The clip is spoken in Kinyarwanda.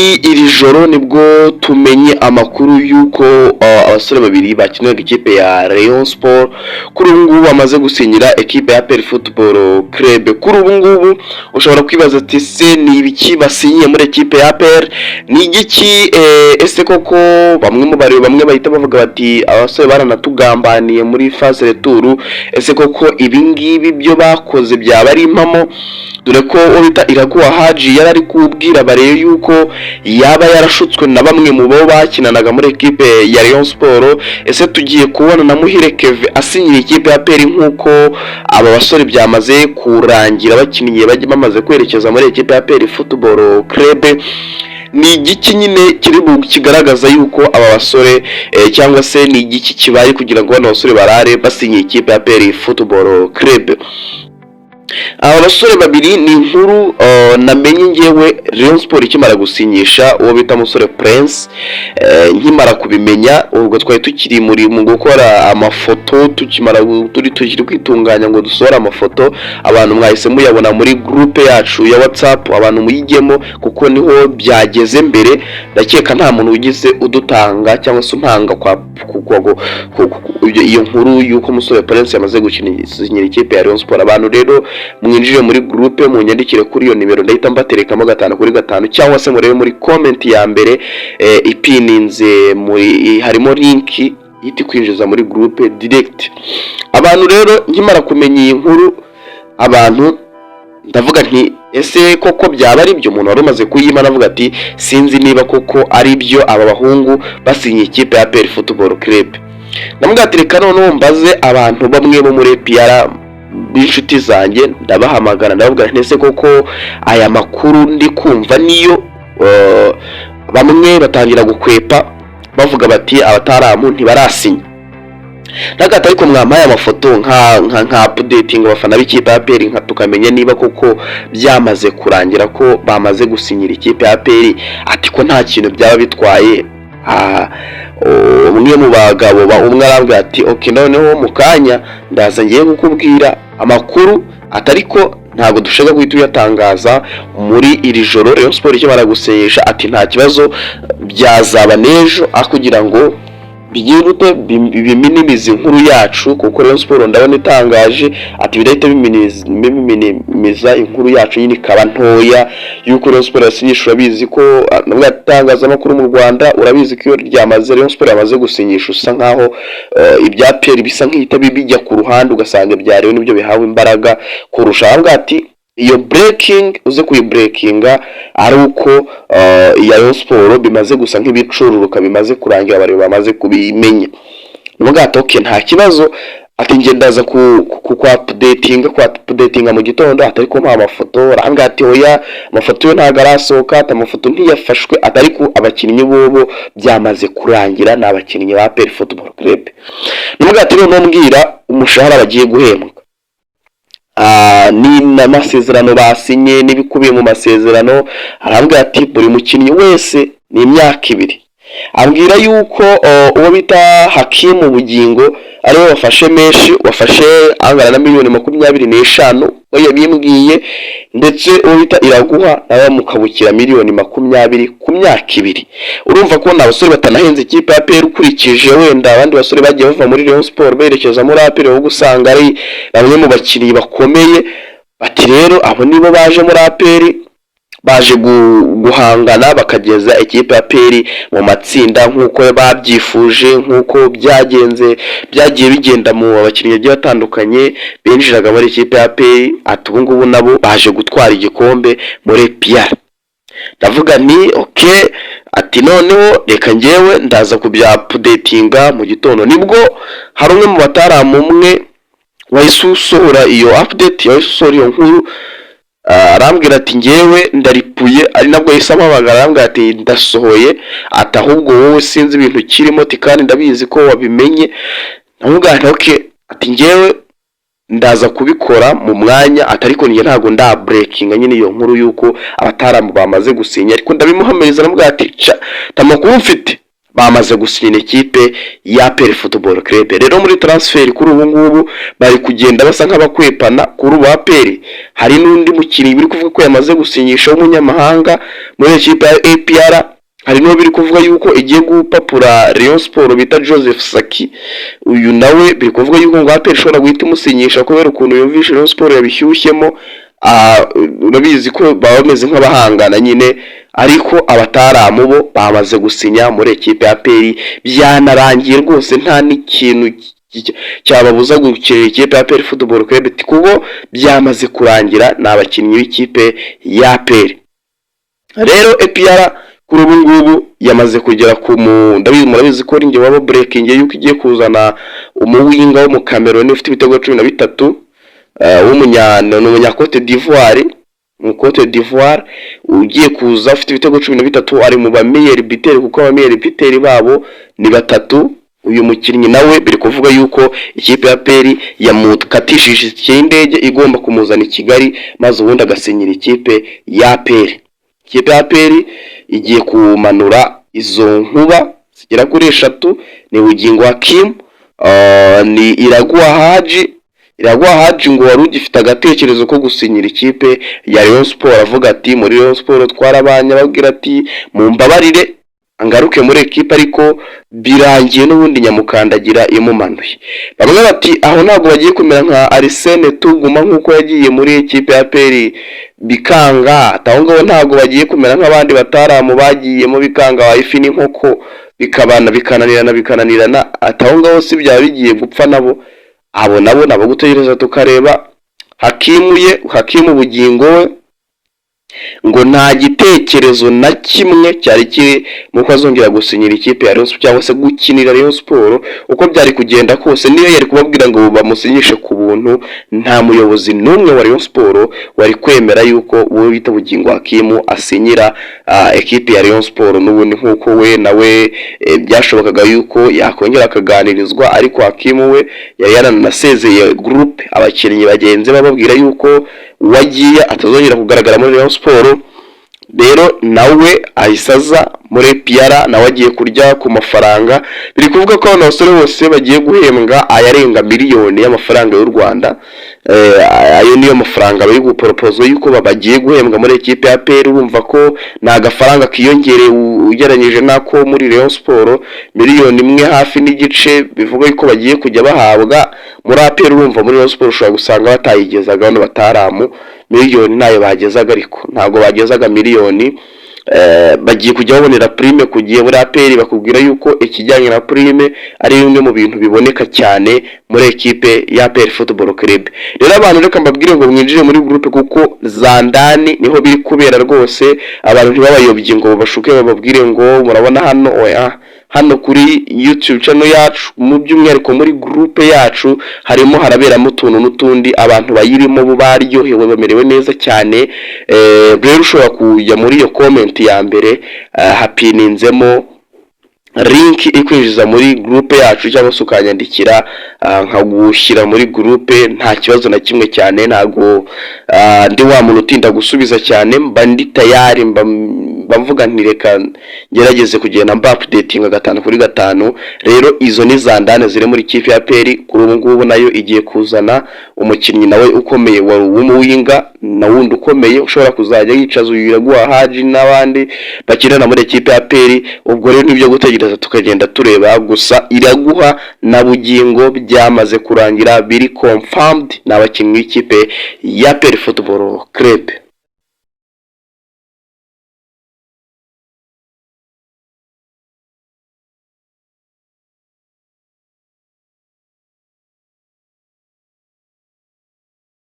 Muri iri joro nibwo tumenye amakuru y'uko abasore babiri bakiniraga ikipe ya Rayon Sport kuri ubu ngubu bamaze gusinyira ekipe ya APR Football Club. Kuri ubu ngubu ushobora kwibaza ati: "Se ni ibiki basinyiye muri ekipe ya APR? Ni igiki?" Ese koko bamwe mu bareba, bamwe bahita bavuga bati: "Abasore baranatugambaniye muri phase retour. Ese koko ibi ngibi byo bakoze byaba ari impamo?" Dore ko uwo bita Iraguha Haji yari ari kubwira barebe yuko yaba yarashutswe na bamwe mu bo bakinanaga muri ekipe ya Rayon Sport. Ese tugiye kubona na Muhire Kevin asinyira ikipe ya APR nk'uko aba basore byamaze kurangira bakiniye, bajya bamaze kwerekeza muri ekipe ya APR Football Club? Ni igiki nyine kiri kigaragaza yuko aba basore, cyangwa se ni igiki kibaye kugira ngo bano basore barare basinyiye ikipe ya APR Football Club? Aba basore babiri ni inkuru namenye ngewe Rayon Sport ikimara gusinyisha uwo bita Musore Prince. Nkimara kubimenya, ubwo twari tukiri muri mu gukora amafoto, tukimara tukiri kwitunganya ngo dusohore amafoto. Abantu mwahise muyabona muri groupe yacu ya WhatsApp, abantu muyijyemo kuko niho byageze mbere. Ndakeka nta muntu wigize udutanga cyangwa se untanga kwa iyo nkuru y'uko Musore Prince yamaze gusinyira ikipe ya Rayon Sport. Abantu rero mwinjire muri groupe, munyandikire kuri iyo nimero, ndahita mbaterekamo gatanu kuri gatanu, cyangwa se murebe muri comment ya mbere ipininze muri harimo link ihita ikwinjiza muri groupe direct. Abantu rero, nkimara kumenya iyi nkuru, abantu ndavuga nti: "Ese koko byaba ari byo?" Umuntu wari umaze kuyima aravuga ati: "Sinzi niba koko ari byo, aba bahungu basinye ikipe ya APR Football Club." Ndavuga ati: "Reka noneho mbaze abantu bamwe bo muri APR b'inshuti zanjye." Ndabahamagara, ndababwira nti: "Ese koko aya makuru ndi kumva niyo?" Bamwe batangira gukwepa, bavuga bati: "Abataramu ntibarasinya." Ntagati, ariko mwampaye amafoto nka updating abafana b'ikipe ya APR, nka tukamenya niba koko byamaze kurangira ko bamaze gusinyira ikipe ya APR. Ati ko nta kintu byaba bitwaye. Umwe mu bagabo umwe arambwira ati: "Ok, noneho mu kanya ndaza ngiye kukubwira amakuru." Atari ko ntabwo dushaka guhita uyatangaza muri iri joro Rayon Sport ikimara gusinyisha. Ati: "Nta kibazo, byazaba n'ejo, aho kugira ngo bigire gute, biminimize inkuru yacu, kuko Rayon Sport ndabona itangaje." Ati: "Bidahita biminimiza inkuru yacu nyine ikaba ntoya yuko Rayon Sport yasinyisha." Urabizi ko nabwo itangazamakuru mu Rwanda, urabizi ko iyo ryamaze, Rayon Sport yamaze gusinyisha, usa nkaho ibya APR bisa nk'ihita bijya ku ruhande, ugasanga ibya Rayon nibyo bihawe imbaraga kurusha. Aravuga ati: "Iyo breaking uze kuyibreakinga ari uko iya Rayon Sport bimaze gusa nk'ibicururuka, bimaze kurangira, abantu bamaze kubimenya." Ndavuga ati: "Okay, nta kibazo." Ati: "Njye ndaza ku updatinga mu gitondo." Atari ko mpa amafoto, arambwira ati: "Oya, amafoto yo ntabwo arasohoka." Ati: "Amafoto ntiyafashwe." Atari ko abakinnyi bobo byamaze kurangira, ni abakinnyi ba APR Football Club. Ndavuga ati: "Noneho mbwira umushahara bagiye guhembwa ni n'amasezerano basinye n'ibikubiye mu masezerano." Arambwira ati: "Buri mukinnyi wese ni imyaka 2." Ambwira yuko uwo bita Hakimu Bugingo ariwe wafashe menshi, wafashe angana na miliyoni 25, we yabimbwiye, ndetse uwo bita Iraguha nawe bamukabukira miliyoni 20 ku myaka 2. Urumva ko ni abasore batanahenze ikipe ya APR, ukurikije wenda abandi basore bagiye bava muri Rayon Sport berekeza muri APR, ahubwo usanga ari bamwe mu bakinnyi bakomeye. Bati: "Rero abo nibo baje muri APR, baje guhangana bakageza ikipe ya APR mu matsinda nk'uko babyifuje, nk'uko byagenze, byagiye bigenda mu bakinnyi bagiye batandukanye binjiraga muri ikipe ya APR." Ati: "Ubu ngubu nabo baje gutwara igikombe muri APR." Ndavuga nti: "Okay." Ati: "Noneho reka ngewe ndaza kubya updatinga mu gitondo." Nibwo hari umwe mu bataramu umwe wahise usohora iyo update, wahise usohora iyo nkuru. Arambwira ati: "Ngewe ndaripuye." Ari nabwo yahise ampamagara, arambwira ati: "Ndasohoye." Ati: "Ahubwo wowe sinzi ibintu kirimo." Ati: "Kandi ndabizi ko wabimenye." Ndamubwira nti: "Okay." Ati: "Ngewe ndaza kubikora mu mwanya." Ati: "Ariko njye ntabwo ndabreakinga nyine iyo nkuru y'uko abataramu bamaze gusinya." Ariko ndabimuhamiriza, ndamubwira ati: "Ca amakuru mfite." Bamaze gusinyira ikipe ya APR Football Club. Rero muri transfer kuri ubu ngubu bari kugenda basa nk'abakwepana. Kuri ubu APR hari n'undi mukinnyi biri kuvuga ko yamaze gusinyisha w'umunyamahanga muri ikipe ya APR. Hari n'uwo biri kuvuga yuko igiye gupapura Rayon Sport bita Joseph Saki. Uyu nawe biri kuvuga yuko ngo APR ishobora guhita imusinyisha kubera ukuntu yumvishe Rayon Sport yabishyushyemo. Urabizi ko baba bameze nk'abahangana nyine, ariko abataramu bo bamaze gusinya muri ekipe ya APR, byanarangiye rwose. Nta n'ikintu cyababuza gukinira ikipe ya APR Football Club kuko byamaze kurangira, ni abakinnyi b'ikipe ya APR. Rero APR kuri ubu ngubu yamaze kugera ku mu ndabizi, murabizi ko njye waba breaking yuko igiye kuzana umuwinger wo mu Cameroon ufite ibitego 13, w'umunya, ni umunya Cote d'Ivoire, mu Cote d'Ivoire, ugiye kuza ufite ibitego 13, ari mu ba meilleur buteur, kuko aba meilleur buteur babo ni batatu. Uyu mukinnyi nawe biri kuvuga yuko ikipe ya APR yamukatishije itike y'indege, igomba kumuzana i Kigali maze ubundi agasinyira ikipe ya APR. Ikipe ya APR igiye kumanura izo nkuba zigera kuri eshatu: ni Bugingo Hakim, ni Iraguha Haji. Iraguha Haji ngo wari ugifite agatekerezo ko gusinyira ikipe ya Rayon Sport, avuga ati: "Muri Rayon Sport twarabanye," ababwira ati: "Mumbabarire angaruke muri ekipe," ariko birangiye n'ubundi nyamukandagira imumanuye. Bamwe bati: "Aho ntabwo bagiye kumera nka Arsene Tuguma, nk'uko yagiye muri ekipe ya APR bikanga? Aho ngaho ntabwo bagiye kumera nk'abandi bataramu bagiyemo bikanga, ifi n'inkoko bikabana bikananirana bikananirana?" Ati: "Aho ngaho si byaba bigiye gupfa nabo?" Abo nabo nabo gutegereza tukareba. Hakimu ye, Hakimu Bugingo we ngo nta gitekerezo na kimwe cyari kiri mu ko azongera gusinyira ikipe ya Rayon Sports cyangwa se gukinira Rayon Sports. Uko byari kugenda kose, niyo yari kubabwira ngo bamusinyishe ku buntu, nta muyobozi n'umwe wa Rayon Sports wari kwemera yuko uwo bita Bugingo Hakimu asinyira ekipe ya Rayon Sports. N'ubundi nk'uko we nawe byashobokaga yuko yakongera akaganirizwa, ariko Hakimu we yari yaranasezeye groupe, abakinnyi bagenzi be, bababwira yuko wagiye atazongera kugaragara muri Rayon Sports. Rero nawe ahise aza muri APR, nawe agiye kurya ku mafaranga. Biri kuvuga ko abana basore bose bagiye guhembwa ayarenga miliyoni y'amafaranga y'u Rwanda. Ayo niyo mafaranga bari guporopoza yuko bagiye guhembwa muri ekipe ya APR. Urumva ko ni agafaranga kiyongereye ugereranyije n'ako muri Rayon Sports, miliyoni 1 hafi n'igice, bivuga yuko bagiye kujya bahabwa muri APR. Urumva muri Rayon Sports ushobora gusanga batayigezaga, bano bataramu miliyoni ntayo bagezaga, ariko ntabwo bagezaga miliyoni. Bagiye kujya babonera prime ku gihe muri APR. Bakubwira yuko ikijyanye na prime ari bimwe mu bintu biboneka cyane muri ekipe ya APR Football Club. Rero abantu, reka mbabwire ngo mwinjire muri groupe, kuko za ndani niho biri kubera rwose. Abantu ntibabayobye ngo bashuke bababwire ngo murabona hano. Oya, hano kuri YouTube channel yacu, mu by'umwihariko muri groupe yacu, harimo haraberamo utuntu n'utundi. Abantu bayirimo bo baryohewe, bamerewe neza cyane. Rero ushobora kujya muri iyo comment ya mbere, hapininzemo link ikwinjiza muri groupe yacu, cyangwa se ukanyandikira nkagushyira muri groupe, nta kibazo na kimwe cyane. Ntabwo ndi wa muntu utinda gusubiza cyane, mba ndi tayari, mba mvuga nti: "Reka ngerageze kugenda mba updatinga gatanu kuri gatanu." Rero izo ni za ndani ziri muri kipe ya APR. Kuri ubu ngubu nayo igiye kuzana umukinnyi nawe ukomeye wa w'umuwinger, na wundi ukomeye ushobora kuzajya yicaza uyu Iraguha Haji n'abandi bakinana muri ekipe ya APR. Ubwo rero nibyo gutegereza tukagenda tureba. Gusa Iraguha na Bugingo byamaze kurangira, biri confirmed, ni abakinnyi b'ikipe ya APR Football Club.